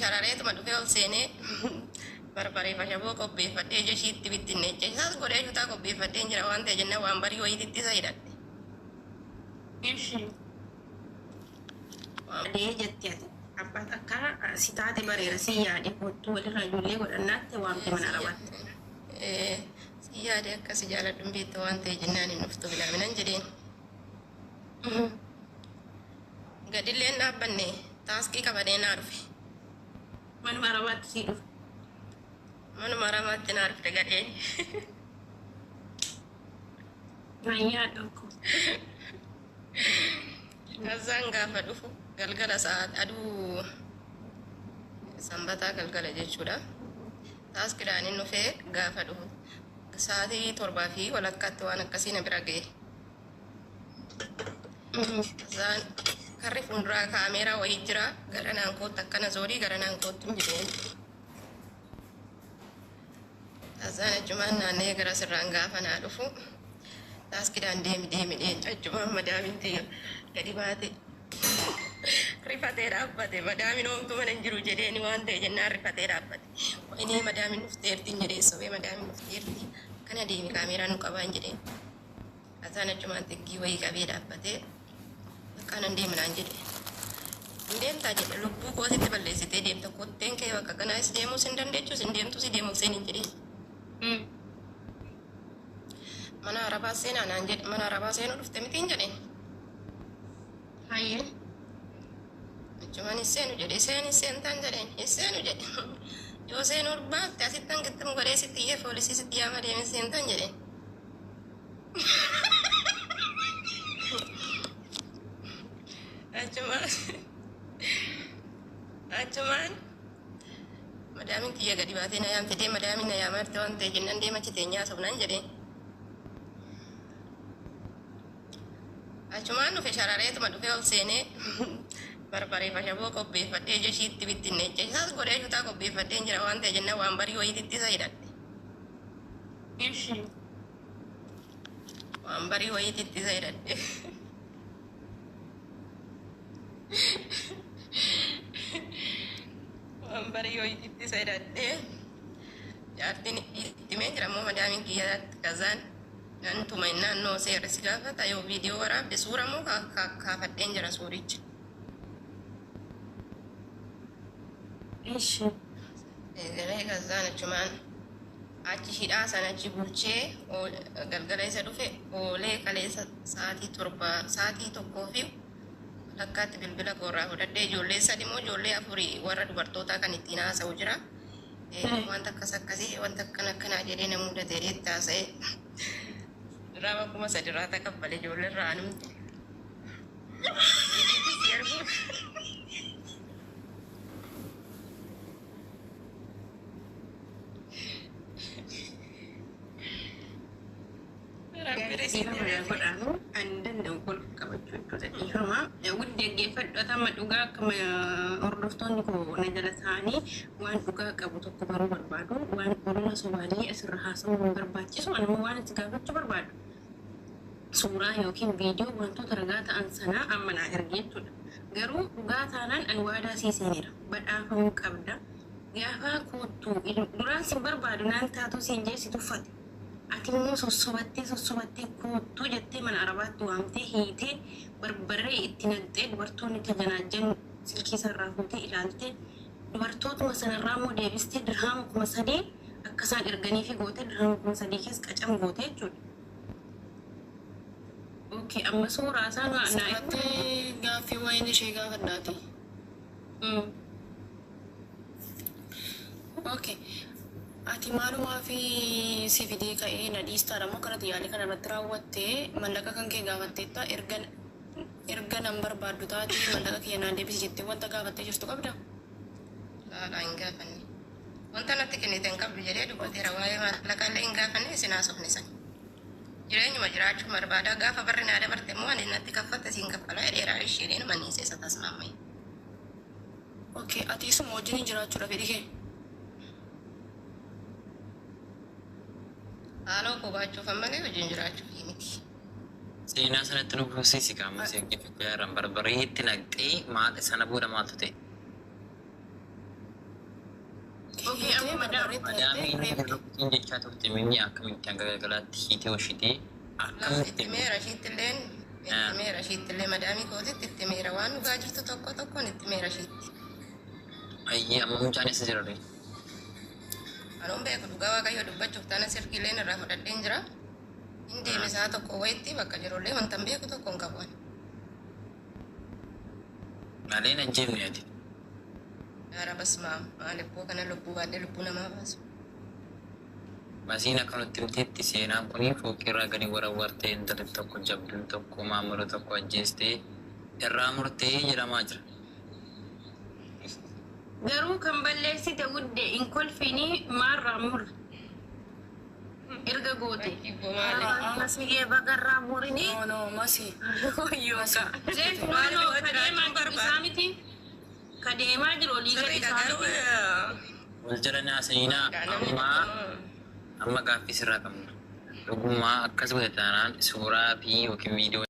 sharareetuma dhufee ol seenee barbaree fashaboo qopheeffadhee ija ishiitti bittinneecha isaas godhee shutaa qopheeffadheen jira waan ta'e jennaan waan barii wayiititti isa hidhadhe. Ishi. Yaadee jette ati. Abbaa takka si taate bareera si yaade koottuu walirraa ijoollee godhannaatte waamte mana arabaatti. Ee, si yaade akka si jaaladhu hin beekta waan ta'e jennaan hin dhuftu bilaaminan jedheen. Gadillee hin dhaabbanne taaskii qabadee naa dhufe. Manuma arabaatti sii dhufe. Manuma arabaatti naa dhufte gadheen. Fayyaa dhokko. Kazzaan gaafa dhufu galgala sa'aat aduu sanbataa galgala jechuudha. Taaskidhaan inni dhufee gaafa dhufu sa'aatii torbaa fi walakkaatti waan akkasii na bira ga'e. Kazzaan karri fuulduraa kaameeraa wayii jira gara naan kootti akkana zoorii gara naan koottu hin jedheen. Taasaan achumaan naanna'ee gara sirraan gaafa naa dhufu taaskidhaan deemi deemi dheen achumaan madaamiin tiyya gadi baate rifatee dhaabbate madaamiin hoomtuu mana hin jiru jedheeni waan ta'e jennaan rifatee dhaabbate wayinee madaamiin dhufteerti hin jedhee sobee madaamiin dhufteerti akkana deemi kaameeraan nu qabaan jedheen Azaan achumaan xiggii wayii qabee dhaabbatee bakka nan deema naan jedhe. Hin deemtaa jedhe lubbuu koo asitti balleessitee deemta kotteen kee bakka kanaas deemuus hin dandeechuus hin deemtuu si deemuuf seeni hin jedheen. Mana arabaa seenaa naan jedhe mana arabaa seenuu dhufte mitiin jedheen. Hayyee. Achumaan hin seenu jedhe seeni seentaan jedheen hin seenu jedhe. Yoo seenuu baatte asittan gixxim godhee sitti iyyee poolisii sitti yaama deemee seentaan jedheen. Achumaan achumaan madaamin kiyya gadi baatee na yaamte deema madaamin na yaamaarte waan ta'e jennaan deema achi teenyaa haasofnaan jedheen. Achumaan dhufe sharareetuma dhufee ol seenee barbaree fashaboo qopheeffadhee ija ishiitti bittinneecha isaas godhee shutaa qopheeffadheen jira waan ta'e jennaan waan barii wayiititti isa hidhadhe. Ishi. Waan barii wayiititti isa hidhadhe. Waan barii wayiititti isa hidhadhe. Jaartiin itti himee jira immoo madaamiin kiyyaatti kazaan nan tuma innaan noo seerri si gaafata yoo viidiyoo waraabde suura moo kaafadheen jira suuricha. Ishi. Eegalee kazaan achumaan achi hidhaa sana achi bulchee galgala isa dhufe oolee kaleessa sa'aatii torba sa'aatii tokkoo fi walakkaatti bilbila koorraa fudhadhee ijoollee sadi moo ijoollee afurii warra dubartootaa kan ittiin haasa'u jira. Wanta akkas akkasii wanta akkana akkanaa jedhee na mudate jedhee itti haasa'e. Diraama 3000 irraa takabbale ijoollee irraa anumti. Si arguu. Rabbi Dhiifama naa godhaanu ani danda'u kolfa qabachuu jechuudha dhiifama. Wuddi dhaggeeffadhu ati amma dhugaa akkuma hordoftoonni koo na jala taa'anii waan dhugaa qabu tokko baruu barbaadu waan olola sobaallee asirra haasa'uu hin barbaachisu ani immoo waan itti gaafachuu barbaadu suuraa yookiin viidiyoo wantoota ragaa ta'an sanaa amma naa ergi jechuudha. Garuu dhugaa taanaan ani waadaa sii seeneera. Badhaafamuu qabda. Gaafaa koottu duraan sin barbaadu naan taatuu siin jee si tuffate. Ati immoo sossobattee sossobattee koottuu jettee mana arabaatti waamtee hiitee barbarree itti naqxee dubartoonni tajanaajjan silkii isaarraa fuutee ilaaltee dubartootuma sanarraa immoo deebistee dirhaama 3000 akka isaan erganiifii gootee dirhaama 3000 kees qacam gootee jechuudha. Ok amma suuraa isaa naa naa Asirratti gaaffii wayiin ishee gaafadhaati. Ok ati maalumaaf si fidee ka'ee na dhiistaadha moo kanati yaalii kana irratti raawwatte mallaqa kan kee gaafatteetta erga erga nan barbaaddu taate mallaqa kiyya naan deebisi jettee wanta gaafattee jirtu qabda? Laalaa hin gaafanne. Wanta natti kennite hin qabdu jedhee dubbateera. Waa'ee maallaqaa illee hin gaafanne isin haasofne san. Jireenyuma jiraachuu barbaada. Gaafa barri naa dabarte immoo ani natti kaffalte siin kaffala jedheera ishii jedhee numa niisee isa tasmaamma'e. Ok ati isuma wajjiniin jiraachuudha fedhi kee? Haaloo koo baachuufan malee wajjin jiraachuufii miti. Seenaa sanatti nu fufsiisi kaa amma si dhaggeeffachaa jirra barbaree itti naqxee maal sana booda maaltu ta'e? Okay, hiitee amma barbarreetti naqxee Madaamiin reebde. rukutiin jechaa turte minni akkamitti hanga galgalaatti hiitee hoshitee akkamitti Itti meera ishiittilleen itti meera ishiittillee madaamii kootitti itti meera waan dhugaa jirtu tokko tokkoon itti meera ishiitti. Ayyee, amma mucaan eessa jira ree? Anuun beeku, dhugaa Waaqayyoo dubbachuuf taana silkiileen irraa fudhadheen jira. Hin deeme sa'a tokko wayitti, bakka jirullee wanta hin beeku tokko hin qabu ani. Malee hin ajjeefne ati. Gaara basmaa maalibboo kana lubbuu baadhee lubbuu namaa baasu. Masiin akka nutti himteetti seenaan kun fooqirraa gadi warawwartee intalli tokko jabduun tokko maamila tokko ajjeestee irraa murtee jedhamaa jira. Garuu kan balleessite wudde hin kolfinii maarraa mur. Erga goote. Kibboo maali? Masigee bagarraa murinii. No, no, Masi. Yooka. Zeef, no, no, ka deemaa jiru isaa miti. Ka deemaa jiru olii gadi Sirriidha isaa garuu miti. Wal jala naasayinaa namni ammaa amma gaaffii sirraa qabna. Dhugummaa akkas godhe taanaan suuraa fi yookiin viidiyoo